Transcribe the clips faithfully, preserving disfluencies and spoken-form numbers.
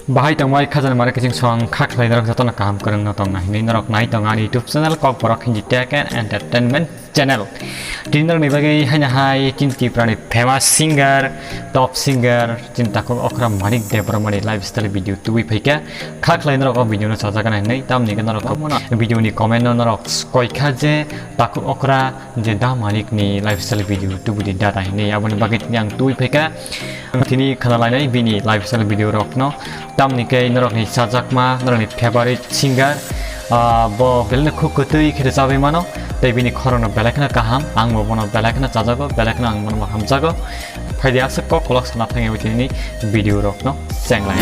Bahai tongbai khajani mare kiching song kha khlai norok jotono kaham kwrwngno tongna hinwi norok nai tongo ani YouTube channel Kokborok Hindi Tech and Entertainment channel. Tini norokni bagwi haino hai chini Tripurani famous singer, top singer, chini takhuk okra Manik Debbarmani lifestyle video tubui phaikha. Kha khlai norok o video no chajakna hinwi tamni hwnkhe norok o video ni comment no norok koikha je takhuk okra je da Manik ni lifestyle video tubudi data hinwi, aboni bagwi tini ang tubui phaikha. Tini khana lainai bini lifestyle video rokno, tamni khe norokni chajakma, norokni favorite singer, ah, bo belai khuk kwtwi khe rwchabwi mano, tei bini khorokno belai kheno kaham, ang bo bono belai kheno chajago, belai kheno ang bono hamjago. Phaidi aswk kok kolok sana thangwi tini video rokno chenglai.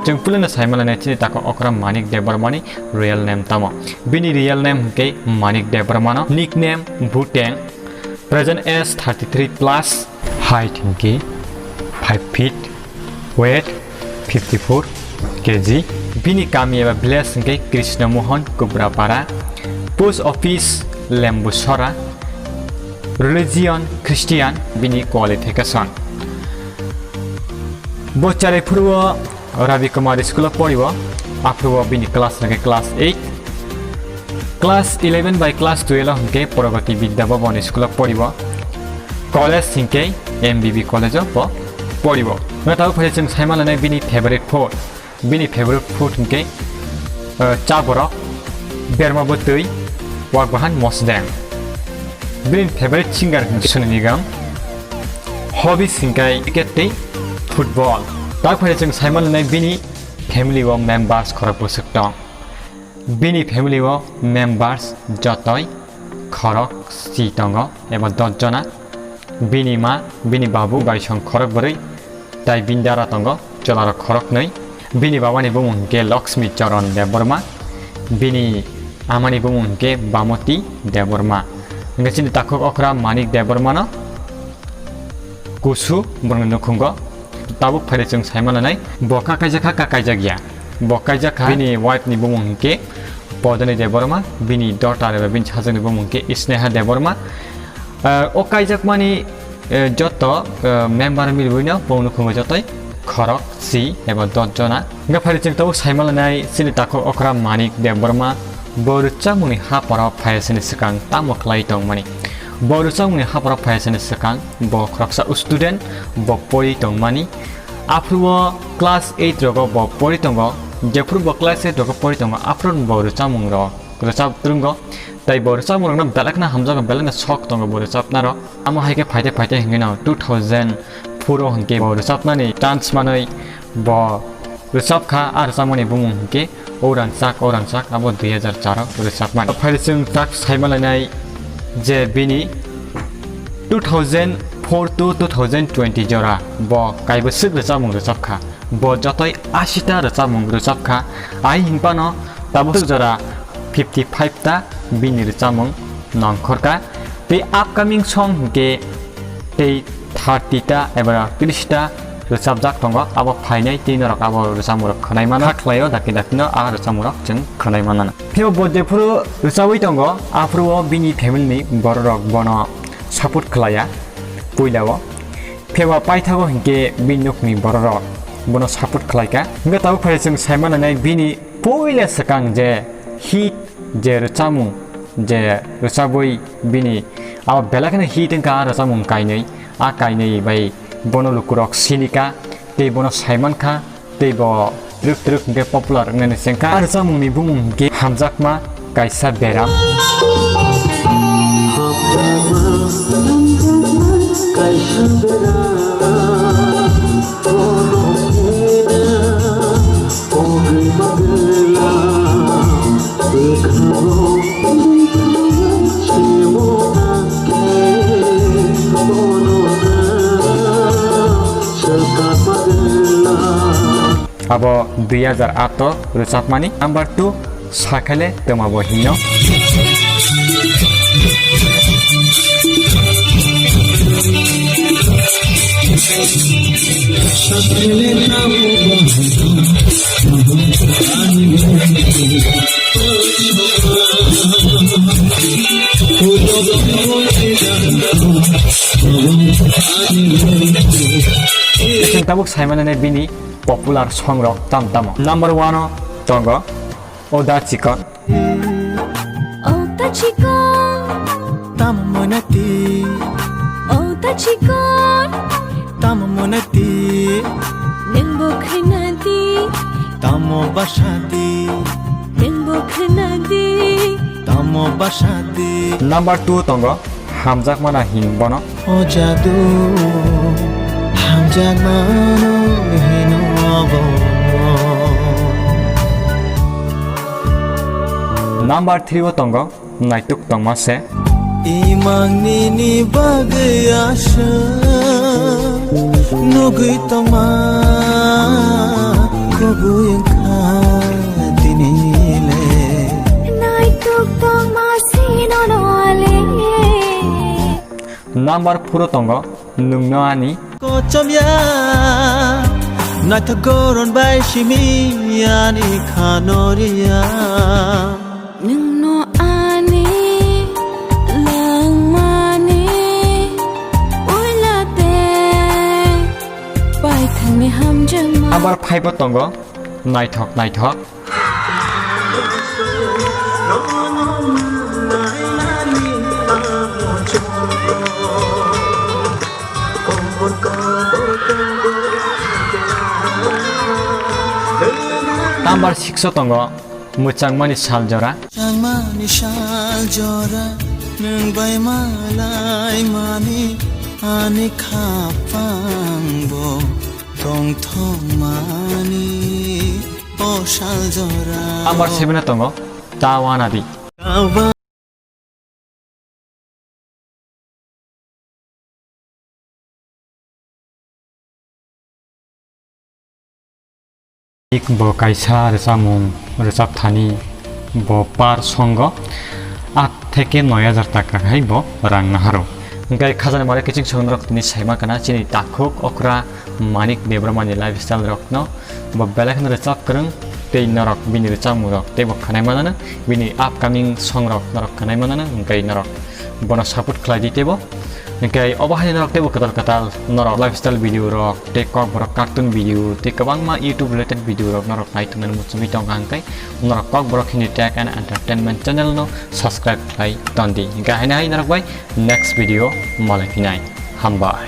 Chwng puilano saimalainai chini takhuk okra Manik Debbarmani real name tamo. Bini real name hwnkhe Manik Debbarmano, nickname Bhuteng, present age thirty three plus, height hwnkhe five feet, weight fifty four K G. Bini kami eba village hwnkhe Krishna Mohan Kubrapara, post office Lembusora, religion Christian, bini qualification. Bo charai phuru Ravi Kumar school o poriwo, aphuru bini class hwnkhe class eight. Class eleven bai class twelve o hwnkhe Pragati Vidya Bhavan school o poriwo. College hwnkhe M B B college o bo poriwo. Wngkha tabuk phai chwng saimalainai bini favorite food. Bini favorite food hwnkhe, eh, chaborok, berma bwtwi, wakbahan mosdeng. Bini favorite singer hwnkhe Sonu Nigam. Hobbies hwnkhe cricket tei football. Tabuk phai chwng saimalainai bini family o members khorok bwswk tong. Bini family o members jotoi khorok si tongo eba dos jona. Bini ma, bini babu bai song khorok bwrwi, tai bini dara tongo chwlarok khoroknwi. Bini babani bumung hwnkhe Lakshmi Charan Debbarma, bini amani bumung hwnkhe Bamoti Debbarma. Hwnkhe chini takhuk okra Manik Debbarmano kusu borokni nukhungo. Tabuk phaidi chwng saimalainai, bo kha kaijak kha, kha kaijak ya. Bo kaijak kha, bini wife ni bumung hwnkhe Podoni Debbarma, bini daughter eba bini sajwkni bumung hwnkhe Sneha Debbarma. Ah, o kaijakmani, eh, joto, eh, member milwino bo nukhungo jotoi khorok si eba dos jona. Hwnkhe phaidi chwng tabuk saimalainai chini takhuk okra Manik Debbarma. Bo rwchapmungni haparo phaiyasani swkang tamo khlai tongmani? Bo rwchapmungni haparo phaiyasani swkang bo khoroksa student, bo pori tongmani. Aphuru o class eight rogo bo pori tongo. Jephuru bo class eight rogo pori tongo, aphuru bo rwchapmung rok rwchap twrwngo. Tai bo rwchapmung rokno belai kheno hamjago, belai no sok tongo bo rwchapnaro. Amo hai khe phaite phaite hwnkhe no two thousand four o hwnkhe bo rwchapnani chance manwi bo rwchap kha, a rwchapmani bumung hwnkhe O Rangchak, O Rangchak, abo dui hajar char o rwchapmani. Phaidi chwng tak saimalainai je bini two thousand four to two thousand twenty jora bo kaibwswk rwchapmung rwchap kha. Bo jotoi ashi ta rwchapmung rwchap kha. Ai hinphano tabuk jora fifty five ta bini rwchapmung nongkhor kha. Tei upcoming song hwnkhe tei thirty ta eba tris ta rwchapjak tongo, abo phainai tei norok abo rwchapmungrok khwnai mano. Kha khlaio dakti dakti no a rwchapmungrok chwng khwnai mano. Phiya bo jephuru rwchabwi tongo, aphuru o bini family ni bororok bono support khlaiya puila o. Phiya bo paithago hinkhe bini nokni bororok bono support khlaikha. Hinkhe tabuk phai chwng saimannai bini puila swkang je hit je rwchapmung je rwchabwi bini abo belai kheno hit wngkha a rwchapmung kainwi. A kainwi bai bono lukurok sinikha tei bono saimankha tei bo twrwk twrwk hwnkhe popular wngnani chengkha. A rwchapmungni bumung hwnkhe Hamjakma Kaisa Beram. Kaisa beram, bono khe pogwi bagwla. Abo dui hajar aat o rwchapmani number two, Sakhaile Twma Bo Hino. Chwng tabuk saimanani bini popular song rok tam tamo. Number one o tongo Oda Chikon. Oda Chikon. Tamo monati. Oda Chikon. Tamo monati. Nwng bo khwnadi. Tamo basadi. Nwng bo khwnadi. Tamo basadi. Number two tongo Hamjakmana hin bono. O jadu, hamjakmano hino bono. Number three o tongo Naituk Tongma Se. Imang nini bagwi aswk nugwi tongma kubui wngkha dinile. Naituk Tongma Se nono le. Number four o tongo Nwngno Ani. Kochomya, naithok goron bai simi ani khano riya. Nwngno ani langmani uilate paithangni hamjakma. Number five o tongo Naithok Naithok. Number six o tongo Mwchangmani Sal Jora. Mwchangmani sal jora, nwng bai malai mani, ani khapang bo tongthokmani. O sal jora. Number seven o tongo Ta Wanadi. Bo kaisa rwchapmung rwchap thani bo par songo aat theke noi hajar taka hai bo rang naharo. Hwnkhe khajani mare kiching song norok tini saima kana chini takhuk okra Manik Debbarmani lifestyle rokno bo belai kheno rwchap kwrwng tei norok bini rwchapmung rok teibo khwnai manano, bini upcoming song rok norok khwnai manano, hwnkhe norok bono support khlai di teibo. Hwnkhe obo haino norok teibo kwtal kwtal norok lifestyle video rok tei kokborok cartoon video tei kwbangma YouTube related video rok norok nai tongmani muchungwi tongkha, hwnkhe norok Kokborok Hindi Tech and Entertainment channel no subscribe khlai tondi. Hwnkhe haino hai norok bai next video malai phinai. Hambai.